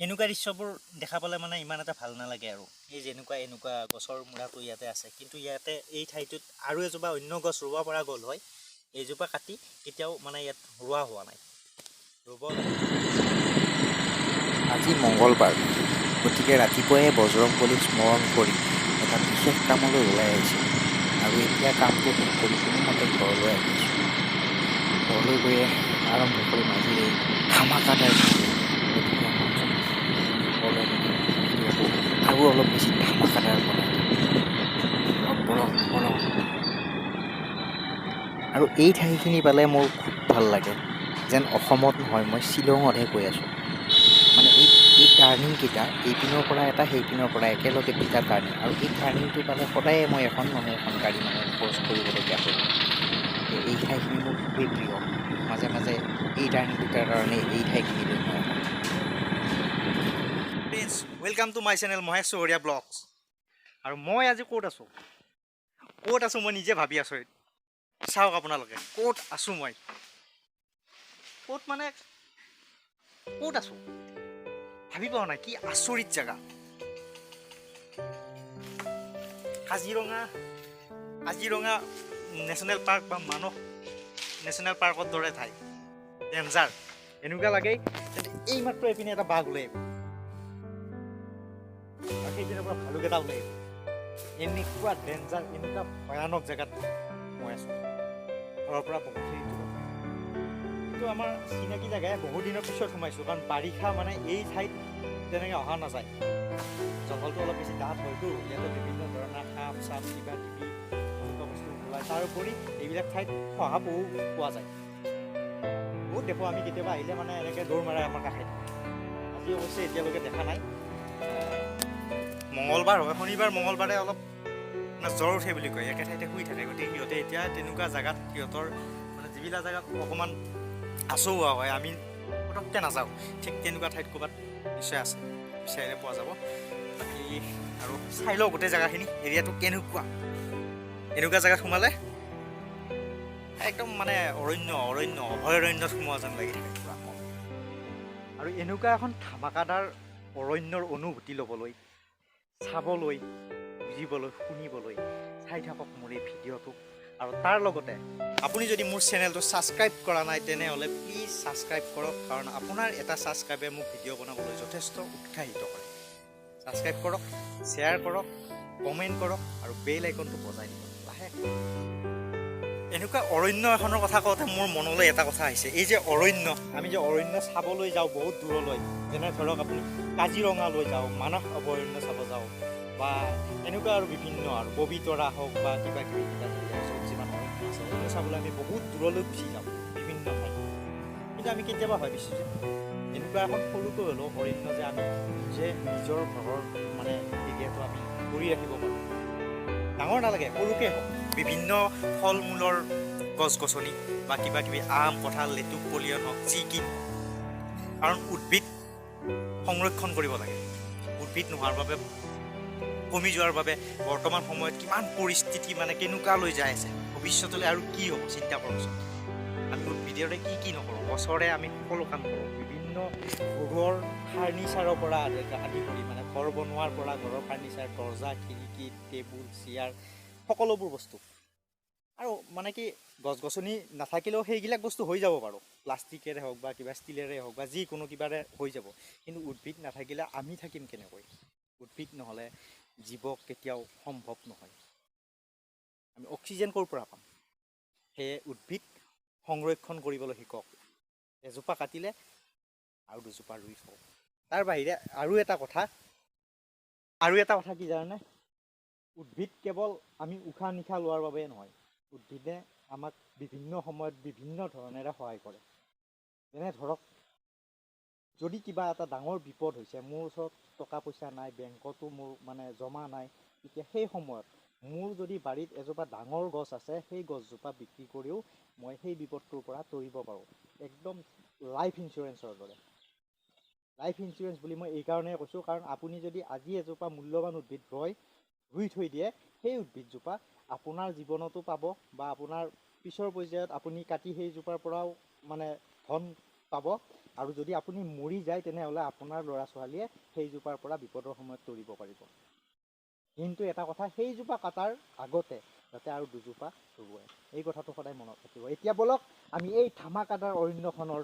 এনেকুৱা দৃশ্যবোৰ দেখা পালে মানে ইমান এটা ভাল নালাগে আৰু। এই যেনেকুৱা এনেকুৱা গছৰ মূঢ়াটো ইয়াতে আছে, কিন্তু ইয়াতে এই ঠাইটোত আৰু এজোপা অন্য গছ ৰুব পৰা গ'ল হয়। এইজোপা কাটি কেতিয়াও মানে ইয়াত ৰোৱা হোৱা নাই, ৰুব লাগে। আজি মংগলবাৰ, গতিকে ৰাতিপুৱাই বজৰংবলীক স্মৰণ কৰি এটা বিশেষ কামলৈ ওলাই আহিছিলোঁ আৰু এতিয়া কামটো শেষ কৰি কোনোমতে ঘৰলৈ আহি আছোঁ। ঘৰলৈ গৈয়ে আৰম্ভ কৰিম আজিৰ এই ধামাকাদাৰ ভিডিঅ'। গতিকে আহকচোন, আমি সকলোৱে মিলি এই ভিডিঅ'টো আৰু অলপ বেছি ধামাকাদাৰ বনাই দিওঁ। বলক, বলক, বলক। আৰু এই ঠাইখিনি পালে মোৰ খুব ভাল লাগে, যেন অসমত নহয়, মই শ্বিলঙতহে গৈ আছোঁ। মানে এই টাৰ্ণিংকেইটা, এইপিনৰ পৰা এটা, সেইপিনৰ পৰা একেলগে দুটা টাৰ্ণিং। আৰু এই টাৰ্ণিংটো পালে সদায়ে মই এখন নহয় এখন গাড়ী মানে ক্ৰছ কৰিবলগীয়া হয়। গতিকে এই ঠাইখিনি মোৰ খুবেই প্ৰিয়। মাজে মাজে এই টাৰ্ণিং দুটাৰ কাৰণে এই ঠাইখিনিলৈ মই আহোঁ। Friends, welcome to my channel Mahesh চহৰীয়া ব্লগছ। আৰু মই আজি ক'ত আছোঁ, ক'ত আছোঁ মই নিজে ভাবি আছোঁ। চাওক আপোনালোকে, ক'ত আছোঁ মই, ক'ত মানে ক'ত আছোঁ ভাবি পোৱা নাই। কি আচৰিত জেগা, কাজিৰঙা, কাজিৰঙা নেশ্যনেল পাৰ্ক বা মানস নেশ্যনেল পাৰ্কৰ দৰে ঠাই। ডেঞ্জাৰ এনেকুৱা লাগে যেন এইমাত্ৰ এইপিনে এটা বাঘ ওলাই আহিব আৰু সেইপিনৰ পৰা ভালুক এটা ওলাই আহিব। এনেকুৱা ডেঞ্জাৰ, এনেকুৱা ভয়ানক জেগাত মই আছোঁ। ঘৰৰ পৰা বহুতখিনি দূৰত, কিন্তু আমাৰ চিনাকি জেগাই। বহুত দিনৰ পিছত সোমাইছোঁ, কাৰণ বাৰিষা মানে এই ঠাইত তেনেকৈ অহা নাযায়। জংঘলটো অলপ বেছি ডাঠ হয়তো, ইয়াতে বিভিন্ন ধৰণৰ সাপ চাপ কিবা কিবি এনেকুৱা বস্তু ওলায়। তাৰোপৰি এইবিলাক ঠাইত শহাপহু পোৱা যায় বহুত দেখোঁ আমি। কেতিয়াবা আহিলে মানে এনেকৈ দৌৰ মাৰে আমাৰ কাষেদি। আজি অৱশ্যে এতিয়ালৈকে দেখা নাই। মঙলবাৰ হয়, শনিবাৰ মঙলবাৰে অলপ মানে জ্বৰ উঠে বুলি কয়, একে ঠাইতে শুই থাকে। গতিকে সিহঁতে এতিয়া তেনেকুৱা জেগাত, সিহঁতৰ মানে যিবিলাক জেগাত অকণমান আচহুৱা হয়, আমি পটককৈ নাযাওঁ, ঠিক তেনেকুৱা ঠাইত ক'ৰবাত নিশ্চয় আছে, বিচাৰিলে পোৱা যাব। বাকী আৰু চাই লওঁ গোটেই জেগাখিনি, এৰিয়াটো কেনেকুৱা। এনেকুৱা জেগাত সোমালে একদম মানে অৰণ্য অৰণ্য অভয়াৰণ্যত সোমোৱা যেন লাগি থাকে পূৰা মন। আৰু এনেকুৱা এখন ধামাকাদাৰ অৰণ্যৰ অনুভূতি ল'বলৈ, চাবলৈ, বুজিবলৈ, শুনিবলৈ চাই থাকক মোৰ এই ভিডিঅ'টো। আৰু তাৰ লগতে আপুনি যদি মোৰ চেনেলটো ছাবস্ক্ৰাইব কৰা নাই, তেনেহ'লে প্লিজ ছাবস্ক্ৰাইব কৰক, কাৰণ আপোনাৰ এটা ছাবস্ক্ৰাইবে মোক ভিডিঅ' বনাবলৈ যথেষ্ট উৎসাহিত কৰে। ছাবস্ক্ৰাইব কৰক, শ্বেয়াৰ কৰক, কমেণ্ট কৰক আৰু বেল আইকনটো বজাই দিব লাহে। এনেকুৱা অৰণ্য এখনৰ কথা কওঁতে মোৰ মনলৈ এটা কথা আহিছে। এই যে অৰণ্য, আমি যে অৰণ্য চাবলৈ যাওঁ বহুত দূৰলৈ, যেনে ধৰক আপুনি কাজিৰঙালৈ যাওঁ, মানস অভয়াৰণ্য চাব যাওঁ বা এনেকুৱা আৰু বিভিন্ন আৰু পবিতৰা হওক বা কিবা কিবি কিবা কিবি আৰু য'ত যিমান অৰণ্য আছে, অৰণ্য চাবলৈ আমি বহুত দূৰলৈ গুচি যাওঁ বিভিন্ন ঠাইত। কিন্তু আমি কেতিয়াবা ভাবিছোঁ যে এনেকুৱা এখন সৰুকৈ হ'লেও অৰণ্য যে আমি নিজে নিজৰ ঘৰৰ মানে এৰিয়াটো আমি কৰি ৰাখিব পাৰোঁ। ডাঙৰ নালাগে, সৰুকৈ হওক, বিভিন্ন ফল মূলৰ গছ গছনি বা কিবা কিবি আম, কঁঠাল, লেটুক, পলিয়ন হওক, যি কি নহওক। কাৰণ উদ্ভিদ সংৰক্ষণ কৰিব লাগে। উদ্ভিদ নোহোৱাৰ বাবে, কমি যোৱাৰ বাবে বৰ্তমান সময়ত কিমান পৰিস্থিতি মানে কেনেকুৱা লৈ যাই আছে, ভৱিষ্যতলৈ আৰু কি হ'ব চিন্তা কৰকচোন। আমি উদ্ভিদৰে কি কি নকৰোঁ, গছৰে আমি সকলো কাম কৰোঁ। বিভিন্ন ঘৰৰ ফাৰ্নিচাৰৰ পৰা আদি কৰি, মানে ঘৰ বনোৱাৰ পৰা ঘৰৰ ফাৰ্নিচাৰ, দৰ্জা, খিৰিকী, টেবুল, চেয়াৰ, সকলোবোৰ বস্তু। আৰু মানে কি, গছ গছনি নাথাকিলেও সেইবিলাক বস্তু হৈ যাব বাৰু, প্লাষ্টিকেৰে হওক বা কিবা ষ্টিলেৰে হওক বা যিকোনো কিবাৰে হৈ যাব। কিন্তু উদ্ভিদ নাথাকিলে আমি থাকিম কেনেকৈ? উদ্ভিদ নহ'লে জীৱ কেতিয়াও সম্ভৱ নহয়। আমি অক্সিজেন ক'ৰ পৰা পাম? সেয়ে উদ্ভিদ সংৰক্ষণ কৰিবলৈ শিকক। এজোপা কাটিলে আৰু দুজোপা ৰুই থওক। তাৰ বাহিৰে আৰু এটা কথা কি জানেনে? উদ্ভিদ কেৱল আমি উশাহ নিশাহ লোৱাৰ বাবে নহয়, উদ্ভিদে আমাক বিভিন্ন সময়ত বিভিন্ন ধৰণেৰে সহায় কৰে। যেনে ধৰক, যদি কিবা এটা ডাঙৰ বিপদ হৈছে, মোৰ ওচৰত টকা পইচা নাই, বেংকতো মোৰ মানে জমা নাই, তেতিয়া সেই সময়ত মোৰ যদি বাৰীত এজোপা ডাঙৰ গছ আছে, সেই গছজোপা বিক্ৰী কৰিও মই সেই বিপদটোৰ পৰা তৰিব পাৰোঁ। একদম লাইফ ইঞ্চুৰেঞ্চৰ দৰে। লাইফ ইঞ্চুৰেঞ্চ বুলি মই এইকাৰণেই কৈছোঁ, কাৰণ আপুনি যদি আজি এজোপা মূল্যৱান উদ্ভিদ ৰুই থৈ দিয়ে, সেই উদ্ভিদজোপা আপোনাৰ জীৱনতো পাব বা আপোনাৰ পিছৰ পৰ্যায়ত আপুনি কাটি সেইজোপাৰ পৰাও মানে ধন পাব। আৰু যদি আপুনি মৰি যায় তেনেহ'লে আপোনাৰ ল'ৰা ছোৱালীয়ে সেইজোপাৰ পৰা বিপদৰ সময়ত তৰিব পাৰিব। কিন্তু এটা কথা, সেইজোপা কটাৰ আগতে যাতে আৰু দুজোপা ৰোৱে, এই কথাটো সদায় মনত ৰাখিব। এতিয়া ব'লক আমি এই ধামাকাদাৰ অৰণ্যখনৰ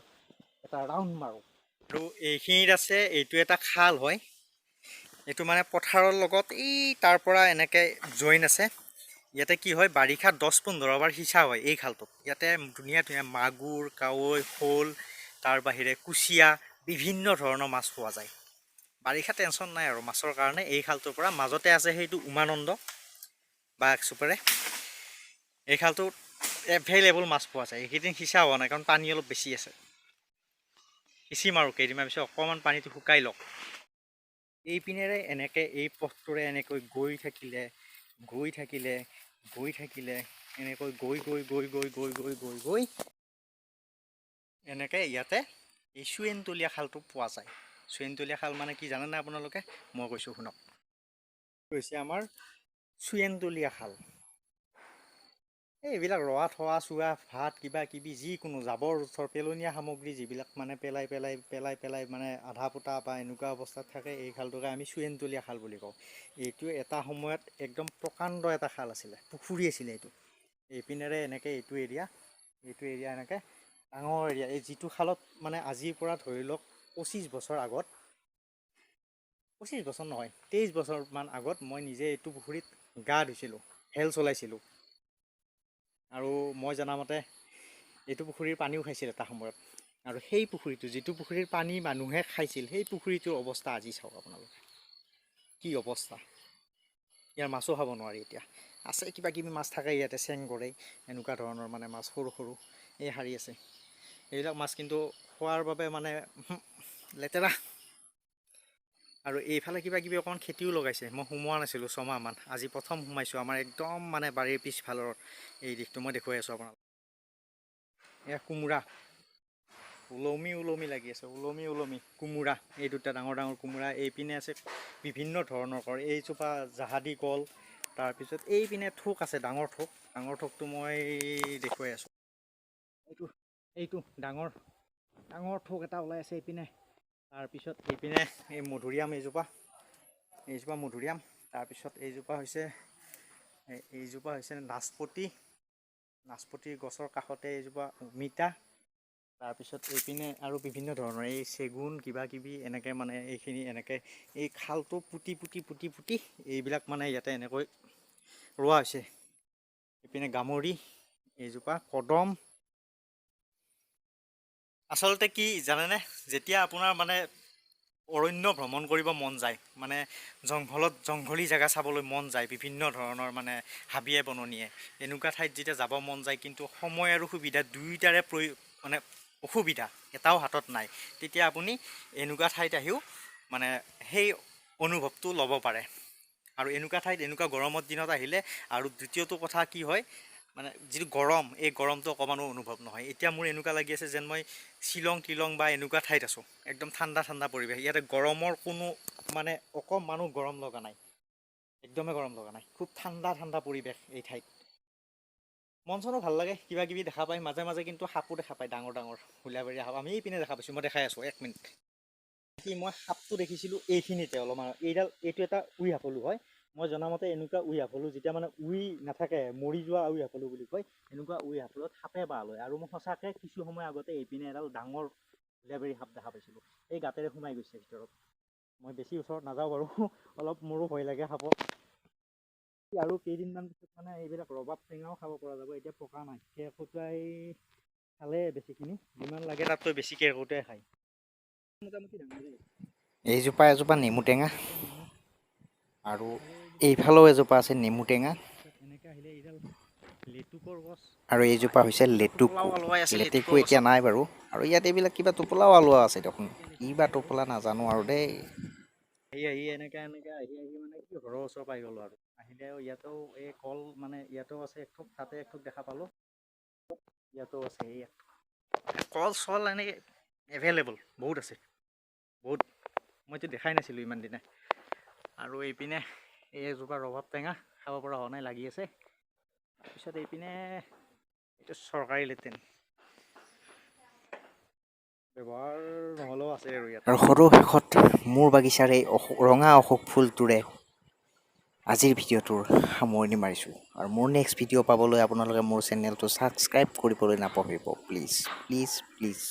এটা ৰাউণ্ড মাৰোঁ। আৰু এইখিনিত আছে এইটো এটা খাল হয়, এইটো মানে পথাৰৰ লগত এই তাৰ পৰা এনেকৈ জইন আছে। ইয়াতে কি হয়, বাৰিষা 10-15 বাৰ সিঁচা হয় এই খালটোত। ইয়াতে ধুনীয়া ধুনীয়া মাগুৰ, কাৱৈ, শ'ল, তাৰ বাহিৰে কুচিয়া, বিভিন্ন ধৰণৰ মাছ পোৱা যায়। বাৰিষা টেনশ্যন নাই আৰু মাছৰ কাৰণে এই খালটোৰ পৰা। মাজতে আছে সেইটো উমানন্দ বা চুপাৰে। এই খালটোত এভেইলেবল মাছ পোৱা যায়। এইকেইদিন সিঁচা হোৱা নাই কাৰণ পানী অলপ বেছি আছে। সিঁচিম আৰু কেইদিনমান পিছত, অকণমান পানীটো শুকাই লওক। এইপিনেৰে এনেকৈ এই পথটোৰে এনেকৈ গৈ থাকিলে, গৈ থাকিলে, গৈ থাকিলে, এনেকৈ গৈ গৈ গৈ গৈ গৈ গৈ গৈ গৈ এনেকৈ ইয়াতে এই চুৱেনতলীয়া খালটো পোৱা যায়। চুৱেনতলীয়া খাল মানে কি জানেনে আপোনালোকে? মই কৈছোঁ শুনক। হৈছে আমাৰ চুৱেনতলীয়া খাল। এইবিলাক ৰোৱা থোৱা চোৱা ভাত কিবা কিবি যিকোনো জাবৰ জোঁথৰ পেলনীয়া সামগ্ৰী যিবিলাক মানে পেলাই পেলাই পেলাই পেলাই মানে আধা পোতা বা এনেকুৱা অৱস্থাত থাকে, এই খালটোকে আমি চুৱেনতলীয়া খাল বুলি কওঁ। এইটো এটা সময়ত একদম প্ৰকাণ্ড এটা খাল আছিলে, পুখুৰী আছিলে এইটো। এইপিনেৰে এনেকৈ এইটো এৰিয়া এনেকৈ ডাঙৰ এৰিয়া। এই যিটো খালত মানে আজিৰ পৰা ধৰি লওক 25 বছৰ আগত, 25 বছৰ নহয়, 23 বছৰমান আগত মই নিজে এইটো পুখুৰীত গা ধুইছিলোঁ, হেল চলাইছিলোঁ। আৰু মই জনামতে এইটো পুখুৰীৰ পানীও খাইছিল এটা সময়ত। আৰু সেই পুখুৰীটো, যিটো পুখুৰীৰ পানী মানুহে খাইছিল, সেই পুখুৰীটোৰ অৱস্থা আজি চাওক আপোনালোকে কি অৱস্থা। ইয়াৰ মাছো খাব নোৱাৰি এতিয়া। আছে কিবা কিবি মাছ থাকে ইয়াতে, চেং গৰৈ এনেকুৱা ধৰণৰ মানে মাছ সৰু সৰু এই শাৰী আছে। এইবিলাক মাছ কিন্তু খোৱাৰ বাবে মানে লেতেৰা। আৰু এইফালে কিবা কিবি অকণমান খেতিও লগাইছে। মই সোমোৱা নাছিলোঁ ছমাহমান, আজি প্ৰথম সোমাইছোঁ। আমাৰ একদম মানে বাৰীৰ পিছফালৰ এই দিশটো মই দেখুৱাই আছোঁ আপোনালোক। এয়া কোমোৰা ওলমি ওলমি লাগি আছে, ওলমি ওলমি কোমোৰা। এই দুটা ডাঙৰ ডাঙৰ কোমোৰা। এইপিনে আছে বিভিন্ন ধৰণৰ কল, এইজোপা জাহাদী কল। তাৰপিছত এইপিনে থোক আছে, ডাঙৰ থোক। ডাঙৰ থোকটো মই দেখুৱাই আছোঁ। এইটো ডাঙৰ ডাঙৰ থোক এটা ওলাই আছে এইপিনে। তাৰপিছত এইপিনে এই মধুৰিআম, এইজোপা মধুৰিআম। তাৰপিছত এইজোপা হৈছে নাচপতি। নাচপতিৰ গছৰ কাষতে এইজোপা অমিতা। তাৰপিছত এইপিনে আৰু বিভিন্ন ধৰণৰ এই চেগুন কিবা কিবি এনেকৈ মানে এইখিনি এনেকৈ এই খালটো পুতি পুতি পুতি পুতি এইবিলাক মানে ইয়াতে এনেকৈ ৰোৱা হৈছে। এইপিনে গামৰি, এইজোপা কদম। আচলতে কি জানেনে, যেতিয়া আপোনাৰ মানে অৰণ্য ভ্ৰমণ কৰিব মন যায়, মানে জংঘলত জংঘলী জেগা চাবলৈ মন যায়, বিভিন্ন ধৰণৰ মানে হাবিয়ে বননিয়ে এনেকুৱা ঠাইত যেতিয়া যাব মন যায়, কিন্তু সময় আৰু সুবিধা দুয়োটাৰে মানে অসুবিধা, এটাও হাতত নাই, তেতিয়া আপুনি এনেকুৱা ঠাইত আহিও মানে সেই অনুভৱটো ল'ব পাৰে। আৰু এনেকুৱা ঠাইত এনেকুৱা গৰমৰ দিনত আহিলে আৰু দ্বিতীয়টো কথা কি হয়, মানে যিটো গৰম, এই গৰমটো অকণমানো অনুভৱ নহয়। এতিয়া মোৰ এনেকুৱা লাগি আছে যেন মই শ্বিলং টিলং বা এনেকুৱা ঠাইত আছোঁ, একদম ঠাণ্ডা ঠাণ্ডা পৰিৱেশ। ইয়াতে গৰমৰ কোনো মানে অকণমানো গৰম লগা নাই, একদমেই গৰম লগা নাই, খুব ঠাণ্ডা ঠাণ্ডা পৰিৱেশ এই ঠাইত। মন চনো ভাল লাগে, কিবা কিবি দেখা পায় মাজে মাজে। কিন্তু সাপো দেখা পায়, ডাঙৰ ডাঙৰ হুলাবাৰী সাপ আমি এইপিনে দেখা পাইছোঁ। মই দেখাই আছোঁ, এক মিনিট। কি মই সাপটো দেখিছিলোঁ এইখিনিতে অলপমান। এইডাল, এইটো এটা উই হাপলু হয়। মই জনামতে এনেকুৱা উই হাপলু যেতিয়া মানে উই নাথাকে, মৰি যোৱা উই হাপলু বুলি কয়, এনেকুৱা উই হাপলুত সাপে বাহ লয়। আৰু মই সঁচাকৈ কিছু সময় আগতে এইপিনে এডাল ডাঙৰ হুলাবাৰী সাপ দেখা পাইছিলোঁ, এই গাঁতেৰে সোমাই গৈছে ভিতৰত। মই বেছি ওচৰত নাযাওঁ বাৰু, অলপ মোৰো ভয় লাগে সাপক। আৰু কেইদিনমান পিছত মানে এইবিলাক ৰবাব টেঙাও খাব পৰা যাব। এতিয়া পকা নাই, কেৰ্কেটুৱাই খালে বেছিখিনি, যিমান লাগে তাতকৈ বেছি কেৰ্কেটুৱাই খায়। মোটামুটি ডাঙৰ। এইজোপা এজোপা নেমু টেঙা আৰু এইফালেও এজোপা আছে নেমু টেঙা। এনেকৈ আহিলে এইডাল লেটুকৰ গছ। আৰু এইজোপা হৈছে লেটুকু। টোপোলাও ওলোৱাই আছে। লেটেকু লেটুকৰ এতিয়া নাই বাৰু। আৰু ইয়াত এইবিলাক কিবা টোপোলাও ওলোৱা আছে দেখোন, কিবা টোপোলা নাজানো আৰু দেই। আহি আহি এনেকৈ এনেকৈ আহি আহি মানে কি ঘৰৰ ওচৰ পাই গ'লোঁ। আৰু আহিলে ইয়াতেও এই কল, মানে ইয়াতেও আছে এক থোক, তাতে এক থোক দেখা পালোঁ, ইয়াতেও আছে এই এক থোক। কল চল এনেকৈ এভেইলেবল বহুত আছে, বহুত। মইতো দেখাই নাছিলোঁ ইমান দিনে। আৰু এইপিনে এই এজোপা ৰবাব টেঙা খাব পৰা হোৱা নাই, লাগি আছে। তাৰপিছত এইপিনে এইটো চৰকাৰী লেট্ৰিন। ব্যৱহাৰ নহ'লেও আছে আৰু ইয়াত। আৰু সদৌ শেষত মোৰ বাগিচাৰ এই অশোক, ৰঙা অশোক ফুলটোৰে আজিৰ ভিডিঅ'টোৰ সামৰণি মাৰিছোঁ। আৰু মোৰ নেক্সট ভিডিঅ' পাবলৈ আপোনালোকে মোৰ চেনেলটো ছাবস্ক্ৰাইব কৰিবলৈ নাপাহৰিব। Please, please, please.